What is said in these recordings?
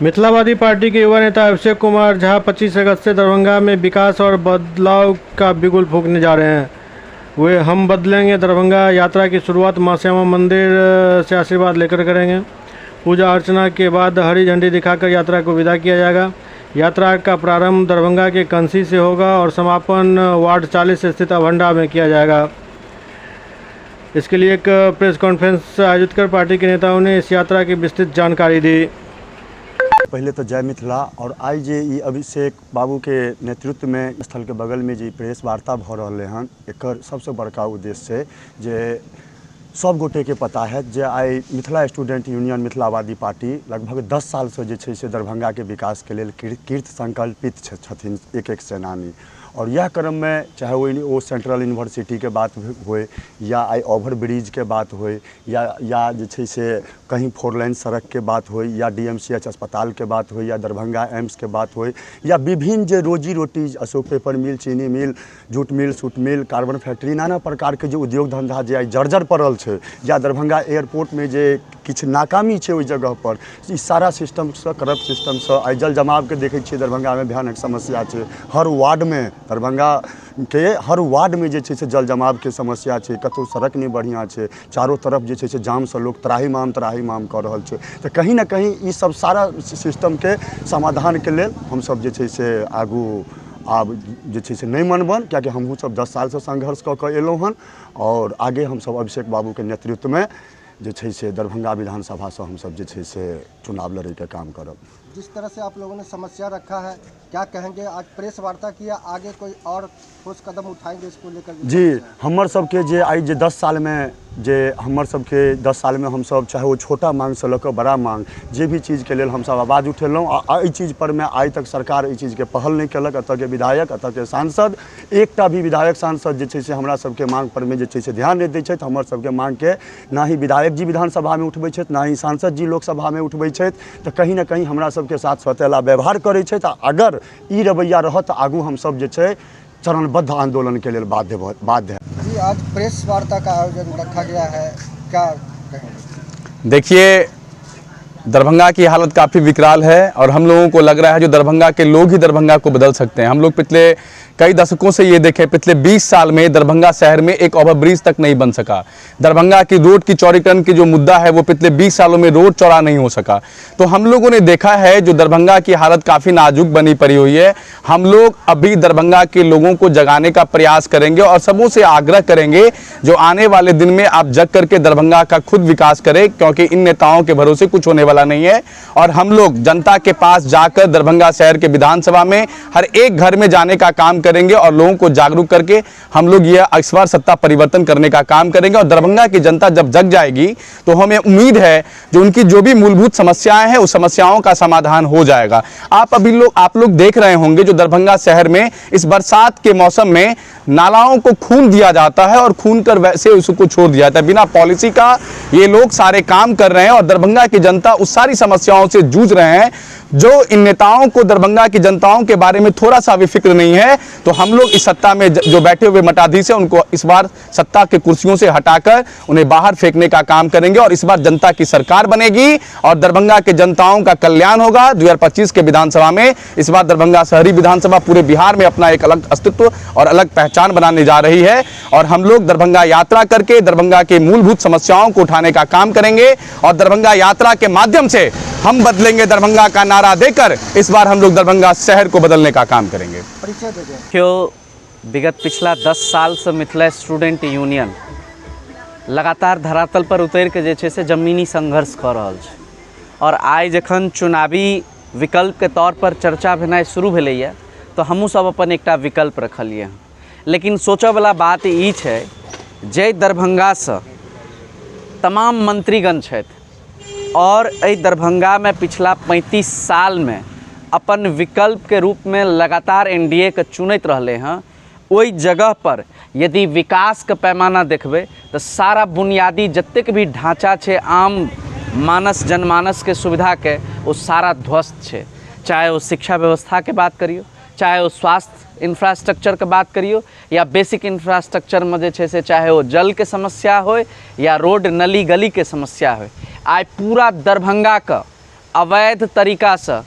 Mithilavadi party के युवा नेता अभिषेक कुमार झा 25 अगस्त से दरभंगा में विकास और बदलाव का बिगुल फूंकने जा रहे हैं। वे हम बदलेंगे दरभंगा यात्रा की शुरुआत मां श्यामा मंदिर से आशीर्वाद लेकर करेंगे। पूजा अर्चना के बाद हरी झंडी दिखाकर यात्रा को विदा किया जाएगा। यात्रा का प्रारंभ दरभंगा के कंसी से होगा और समापन वार्ड 40 स्थित अभंडा में किया जाएगा। इसके लिए एक प्रेस कॉन्फ्रेंस आयोजित कर पार्टी के नेताओं ने इस यात्रा की विस्तृत जानकारी दी। पहले तो जय मिथिला। और आई जे ई अभिषेक बाबू के नेतृत्व में स्थल के बगल में जे प्रेस वार्ता भ रहलै हन, एकर सबसे बड़का उद्देश्य छै जे सब गोटे के पता है जे आई Mithila student union Mithilavadi party लगभग 10 साल से जे छै से दरभंगा के विकास के लेल कृत संकल्पित छथिन एक एक सेनानी। और यह क्रम में चाहे वो सेंट्रल यूनिवर्सिटी के बात होए या आई ओवर ब्रिज के बात होए या जे छै से कहीं 4 लाइन सड़क के बात होए या DMCH अस्पताल के बात होए या दरभंगा एम्स के बात होए या विभिन्न जे रोजी रोटी अशोक पेपर मिल, चीनी मिल, जूट मिल, सूट मिल, कार्बन फैक्ट्री, नाना प्रकार के जे उद्योग धंधा जे आई जर्जर पड़ल छै या दरभंगा एयरपोर्ट में जे किछु नाकामी छै ओहि जगह पर, ई सारा सिस्टमसँ करप्ट सिस्टमसँ आई जल जमावके देखै छियै दरभंगामे भयानक समस्या छै। हर वार्डमे दरभंगा के हर वार्डमे जे छै से जल जमावके समस्या छै, कतहु सड़क नहि बढ़िआँ छै, चारो तरफ जे छै से जामसँ लोक त्राहिमाम कऽ रहल छै। तऽ कहीं ने कहीं ई सब सारा सिस्टमके समाधानके लेल हमसब जे छै से आगू आब जे छै से नहि मनबन, कियाकि हमहूँ सब 10 सालसँ संघर्ष कऽ कऽ एलहुँ हन और आगे हमसब अभिषेक बाबूके नेतृत्वमे जे छै से दरभंगा विधानसभासँ हमसब जे छै से चुनाव लड़ैके काम करब। जिस तरह से आप लोगों ने समस्या रखा है, क्या कहेंगे? आज प्रेस वार्ता किया, आगे कोई और ठोस कदम उठाएंगे इसको लेकर? जी, हमर सबके जे आइ जे 10 साल में जे हमर सबके 10 साल में हमसब चाहे वो छोटा मांग से लऽ कऽ बड़ा मांग जे भी चीज़के लेल हमसब आवाज़ उठेलहुँ आ एहि चीज़ पर में आइ तक सरकार एहि चीज़के पहल नहि केलक। एतऽके विधायक, एतऽके सांसद, एकटा भी विधायक सांसद जे छै से हमरा सबके मांग पर में जे छै से ध्यान नहि दै छथि। हमर सबके मांगके ना ही विधायक जी विधानसभामे उठबै छथि, ना ही सांसद जी लोकसभामे उठबै छथि। तऽ कहीं ने कहीं हमरा सबके साथ सौतेला व्यवहार करै छथि। आ अगर ई रवैया रहत तऽ आगू हमसब जे छै चरणबद्ध आंदोलन के लेल बाध्य। जी, आज प्रेस वार्ता का आयोजन रखा गया है, क्या कहेंगे? देखिए, दरभंगा की हालत काफ़ी विकराल है और हम लोगों को लग रहा है जो दरभंगा के लोग ही दरभंगा को बदल सकते हैं। हम लोग पिछले कई दशकों से ये देखें, पिछले 20 साल में दरभंगा शहर में एक ओवरब्रिज तक नहीं बन सका। दरभंगा की रोड की चौड़ीकरण की जो मुद्दा है वो पिछले 20 सालों में रोड चौड़ा नहीं हो सका। तो हम लोगों ने देखा है जो दरभंगा की हालत काफ़ी नाजुक बनी पड़ी हुई है। हम लोग अभी दरभंगा के लोगों को जगाने का प्रयास करेंगे और सबों से आग्रह करेंगे जो आने वाले दिन में आप जग करके दरभंगा का खुद विकास करें, क्योंकि इन नेताओं के भरोसे कुछ होने वाला नहीं है। और हम लोग जनता के पास जाकर दरभंगा शहर के विधानसभा में हर एक घर में जाने का काम करेंगे और लोगों को जागरूक करके हम लोग ये इस बार सत्ता परिवर्तन करने का काम करेंगे। और दरभंगा की जनता जब जग जाएगी तो हमें उम्मीद है जो उनकी जो भी मूलभूत समस्याएं हैं उस समस्याओं का समाधान हो जाएगा। आप लोग देख रहे होंगे जो दरभंगा शहर में इस बरसात के मौसम में नालाओं को खून दिया जाता है और खून कर वैसे उसको छोड़ दिया जाता है। बिना पॉलिसी का ये लोग सारे काम कर रहे हैं और दरभंगा की जनता उस सारी समस्याओं से जूझ रहे हैं जो इन नेताओं को दरभंगा की जनताओं के बारे में थोड़ा सा भी फिक्र नहीं है। तो हम लोग इस सत्ता में जो बैठे हुए मठाधीश हैं उनको इस बार सत्ता के कुर्सियों से हटाकर उन्हें बाहर फेंकने का काम करेंगे और इस बार जनता की सरकार बनेगी और दरभंगा के जनताओं का कल्याण होगा। 2025 के विधानसभा में इस बार दरभंगा शहरी विधानसभा पूरे बिहार में अपना एक अलग अस्तित्व और अलग पहचान बनाने जा रही है। और हम लोग दरभंगा यात्रा करके दरभंगा के मूलभूत समस्याओं को उठाने का काम करेंगे और दरभंगा यात्रा के माध्यम से हम बदलेंगे दरभंगा का नारा देकर इस बार हम लोग दरभंगा शहर को बदलने का काम करेंगे। परिचय दे दें। क्यों विगत पिछला 10 साल से मिथिला स्टूडेंट यूनियन लगातार धरातल पर उतर के जे छै से जमीनी संघर्ष कऽ रहल छै और आइ जखन चुनावी विकल्प के तौर पर चर्चा भेनाइ शुरू भेलैए तऽ हमहूँ सब अपन एकटा विकल्प रखलियै हँ। लेकिन सोचऽवला बात ई छै जे दरभंगासँ तमाम मंत्रीगण छथि और एहि दरभंगामे पिछला 35 सालमे अपन विकल्प के रूप में लगातार NDA के चुनैत रहलै हँ, ओहि जगह पर यदि विकास के पैमाना देखबै तऽ सारा बुनियादी जतेक भी ढाँचा छै आम मानस जनमानस के सुविधा के ओ सारा ध्वस्त छै। चाहे ओ शिक्षा व्यवस्था के बात करियौ, चाहे ओ स्वास्थ्य इंफ्रास्ट्रक्चर के बात करियौ या बेसिक इंफ्रास्ट्रक्चर में जे छै से चाहे ओ जल के समस्या होय या रोड नली गली के समस्या होय, आइ पूरा दरभंगा के अवैध तरीकासँ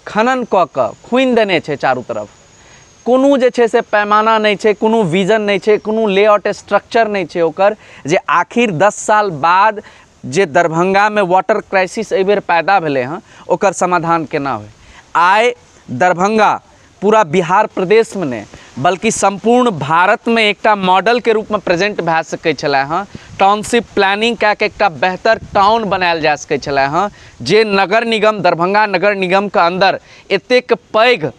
खनन कऽ कऽ खुनि देने छै चारू तरफ। कोनो जे छै से पैमाना नहि छै, कोनो विजन नहि छै, कोनो लेआउट स्ट्रक्चर नहि छै ओकर, जे आखिर 10 साल बाद जे दरभंगामे वाटर क्राइसिस एहिबेर पैदा भेलै हँ ओकर समाधान केना होइ। आइ दरभंगा पूरा बिहार प्रदेशमे नहि बल्कि सम्पूर्ण भारतमे एकटा मॉडलके रूपमे प्रेजेंट भए सकै छलै हँ। टाउनशिप प्लानिंग कए कऽ एकटा बेहतर टाउन बनायल जा सकै छलै हँ, जे नगर निगम दरभंगा नगर निगमके अन्दर एतेक पैघ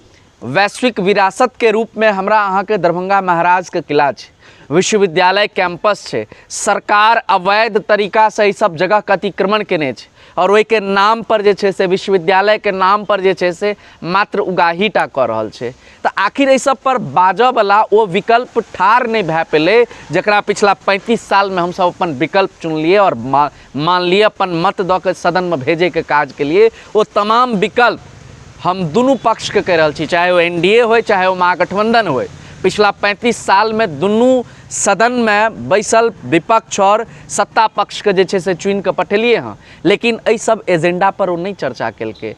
वैश्विक विरासतके रूपमे हमरा अहाँके दरभंगा महाराजके किला छै, विश्वविद्यालय कैंपस छै। सरकार अवैध तरीकासँ ई सब जगहके अतिक्रमण केने छै आओर ओहिके नाम पर जे छै से विश्वविद्यालयके नाम पर जे छै से मात्र उगाही टा कऽ रहल छै। तऽ आखिर एहि सब पर बाजऽवला ओ विकल्प ठाढ़ नहि भए पेलै जकरा पिछला 35 सालमे हमसब अपन विकल्प चुनलियै आओर मानलियै, अपन मत दऽ कऽ सदनमे भेजैके काज केलियै। ओ तमाम विकल्प हम दुनू पक्षके कहि रहल छी, चाहे ओ NDA होय चाहे ओ महागठबंधन होय, पिछला 35 सालमे दुनू सदनमे बैसल विपक्ष और सत्ता पक्षके जे छै से चुनि कऽ पठेलियै हँ, लेकिन एहि सब एजेंडा पर ओ नहि चर्चा केलकै।